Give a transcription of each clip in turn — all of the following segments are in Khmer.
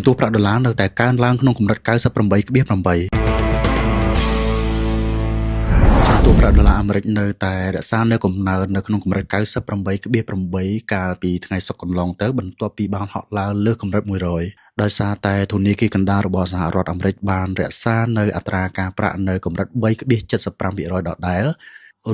ទោះប្រាក់ដុល្លារនៅតែកើនឡើងក្នុងកម្រិត98.8សន្ទុះប្រាក់ដុល្លារអាមេរិកនៅតែរក្សានៅកំណើននៅក្នុងកម្រិត98.8កាលពីថ្ងៃសុក្រកន្លងទៅបន្ទាប់ពីបានហក់ឡើងលើសកម្រិត100ដោយសារតែធនាគារកណ្ដាលរបស់សហរដ្ឋអាមេរិកបានរក្សានៅអត្រាការប្រាក់នៅកម្រិត3.75%ដដែល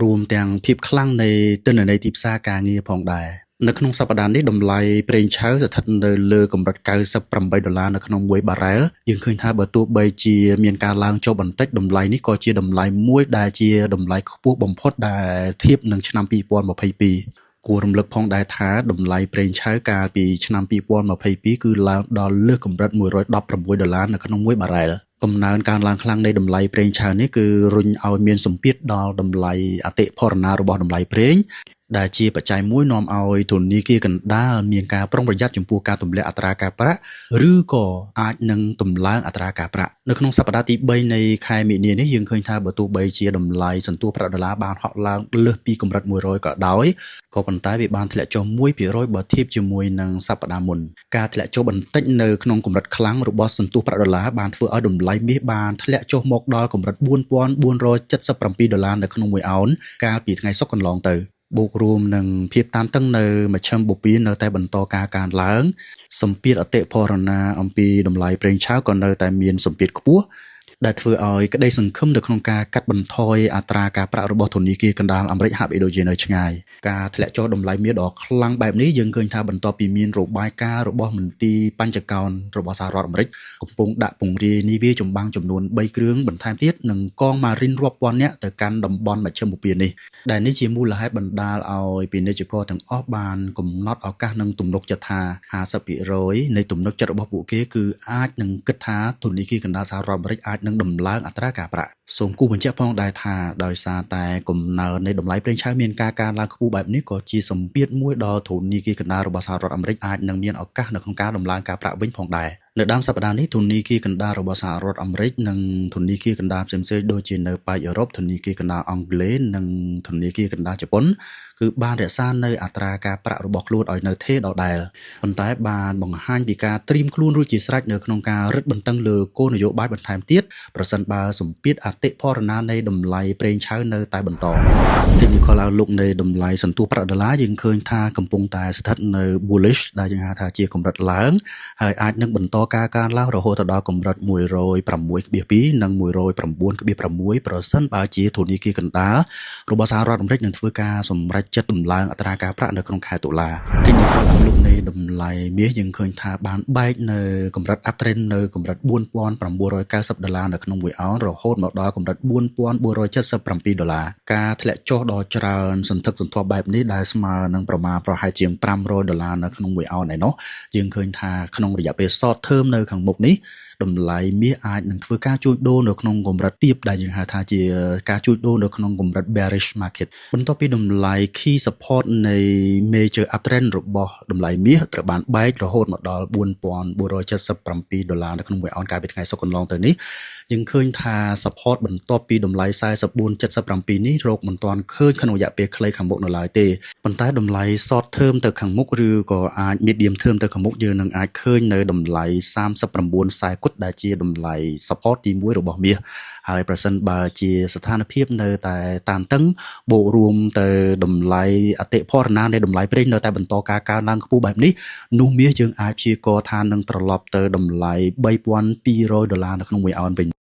រួមទាំងភាពខ្លាំងនៃទិន្នន័យទីផ្សារការងារផងដែរនៅក្នុងសប្តាហ៍នេះតម្លៃប្រេងឆៅស្ថិតនៅលើកម្រិត98ដុល្លារនៅក្នុង1បារ៉ែលយើងឃើញថាបើទោះបីជាមានការឡើងចុះបន្តិចតម្លៃនេះក៏ជាតម្លៃមួយដែលជាតម្លៃខ្ពស់បំផុតដែលធៀបនឹងឆ្នាំ2022គួររំលឹកផងដែរថាតម្លៃប្រេងឆៅកាលពីឆ្នាំ2022គឺឡើងដល់លើសកម្រិត116ដុល្លារនៅក្នុង1បារ៉ែលកំណើនកើនឡើងខ្លាំងនៃតម្លៃប្រេងឆៅនេះគឺរុញឲ្យមានសម្ពាធដល់តម្លៃអតិផរណារបស់តម្លៃប្រេងដែលជាបច្ច័យមួយនាំឲ្យធនាគារកណ្ដាលមានការប្រុងប្រយ័ត្នចំពោះការទម្លាក់អត្រាការប្រាក់ឬក៏អាចនឹងតម្លើងអត្រាការប្រាក់នៅក្នុងសប្តាហ៍ទី3នៃខែមីនានេះយើងឃើញថាបើទោះបីជាតម្លៃសន្ទុះប្រាក់ដុល្លារបានហក់ឡើងលើសពីកម្រិត100ក៏ដោយក៏ប៉ុន្តែវាបានធ្លាក់ចុះ1%បើធៀបជាមួយនឹងសប្តាហ៍មុនការធ្លាក់ចុះបន្តិចនៅក្នុងកម្រិតខ្លាំងរបស់សន្ទុះប្រាក់ដុល្លារបានធ្វើឲ្យតម្លៃមាសបានធ្លាក់ចុះមកដល់កម្រិត4477ដុល្លារនៅក្នុងមួយអោនកាលពីថ្ងៃសុក្រកន្លងទៅបូករួមនឹងភាពតានតឹងនៅមជ្ឈិមបូព៌ានៅតែបន្តការកើនឡើងសម្ពាធអតិផរណាអំពីតម្លៃប្រេងឆៅក៏នៅតែមានសម្ពាធខ្ពស់ដែលធ្វើឲ្យក្តីសង្ឃឹមនៅក្នុងការកាត់បន្ថយអត្រាការប្រាក់របស់ធនាគារកណ្ដាលអាមេរិកហាក់បីដូចជានៅឆ្ងាយការធ្លាក់ចុះតម្លៃមាសដ៏ខ្លាំងបែបនេះយើងឃើញថាបន្ទាប់ពីមានរបាយការណ៍របស់មន្ទីរបញ្ចកោណរបស់សហរដ្ឋអាមេរិកកំពុងដាក់ពង្រាយនាវាចម្បាំងចំនួន3គ្រឿងបន្ថែមទៀតនិងកងម៉ារីនរាប់ពាន់នាក់ទៅកាន់តំបន់មជ្ឈិមបូព៌ានេះដែលនេះជាមូលហេតុបណ្ដាលឲ្យពាណិជ្ជករទាំងអស់បានកំណត់ឱកាសនិងទំនុកចិត្តថា50%នៃទំនុកចិត្តរបស់ពួកគេគឺអាចនឹងគិតថាធនាគារកណ្ដាលសហរដ្ឋអាមេរិកអាចនឹងដំឡើងអត្រាការប្រាក់សូមគូសបញ្ជាក់ផងដែរថាដោយសារតែកំណើននៃតម្លៃប្រេងឆៅមានការកើនឡើងខ្ពស់បែបនេះក៏ជាសម្ពាធមួយដល់ធនាគារកណ្ដាលរបស់សហរដ្ឋអាមេរិកអាចនឹងមានឱកាសនៅក្នុងការដំឡើងការប្រាក់វិញផងដែរនៅដើមសប្តាហ៍នេះធនាគារកណ្ដាលរបស់សហរដ្ឋអាមេរិកនិងធនាគារកណ្ដាលផ្សេងៗដូចជានៅប៉ែកអឺរ៉ុបធនាគារកណ្ដាលអង់គ្លេសនិងធនាគារកណ្ដាលជប៉ុនគឺបានរក្សានៅអត្រាការប្រាក់របស់ខ្លួនឲ្យនៅថេរដដែលប៉ុន្តែបានបង្ហាញពីការត្រៀមខ្លួនរួចជាស្រេចនៅក្នុងការរឹតបន្តឹងលើគោលនយោបាយបន្ថែមទៀតប្រសិនបើសម្ពាធអតិផរណានៃតម្លៃប្រេងឆៅនៅតែបន្ត Technical outlook នៃតម្លៃសន្ទុះប្រាក់ដុល្លារយើងឃើញថាកំពុងតែស្ថិតនៅ bullish ដែលយើងហៅថាជាកម្រិតឡើងហើយអាចនឹងបន្តការកើនឡើងរហូតដល់កម្រិត106.2និង109.6ប្រសិនបើជាធនាគារកណ្ដាលរបស់សហរដ្ឋអាមេរិកនឹងធ្វើការសម្រេចចិត្តដំឡើងអត្រាការប្រាក់នៅក្នុងខែតុលា Technical outlook នៃតម្លៃមាសយើងឃើញថាបានបែកនៅកម្រិត uptrend នៅកម្រិត4990ដុល្លារនៅក្នុងមួយអោនរហូតមកដល់កម្រិត4477ដុល្លារការធ្លាក់ចុះដ៏ច្រើនសន្ធឹកសន្ធាប់បែបនេះដែលស្មើនឹងប្រមាណប្រហែលជាង500ដុល្លារនៅក្នុងមួយអោនឯណោះយើងឃើញថាក្នុងរយៈពេល short term នៅខាងមុខនេះតម្លៃមាសអាចនឹងធ្វើការជួញដូរនៅក្នុងកម្រិតទាបដែលយើងហៅថាជាការជួញដូរនៅក្នុងកម្រិត bearish market បន្ទាប់ពីតម្លៃ key support នៃ major uptrend របស់តម្លៃមាសត្រូវបានបែករហូតមកដល់4477ដុល្លារនៅក្នុងមួយអោនកាលពីថ្ងៃសុក្រកន្លងទៅនេះយើងឃើញថា support បន្ទាប់ពីតម្លៃ44.77នេះរកមិនទាន់ឃើញក្នុងរយៈពេលខ្លីខាងមុខនៅឡើយទេប៉ុន្តែតម្លៃ short term ទៅខាងមុខឬក៏អាច medium term ទៅខាងមុខយើងនឹងអាចឃើញនៅតម្លៃ39ខ្សែគត់ដែលជាតម្លៃ support ទី1របស់មាសហើយប្រសិនបើជាស្ថានភាពនៅតែតានតឹងបូករួមទៅតម្លៃអតិផរណានៃតម្លៃប្រេងនៅតែបន្តការកើនឡើងខ្ពស់បែបនេះនោះមាសយើងអាចព្យាករណ៍ថានឹងត្រឡប់ទៅតម្លៃ3200ដុល្លារនៅក្នុងមួយអោនវិញ។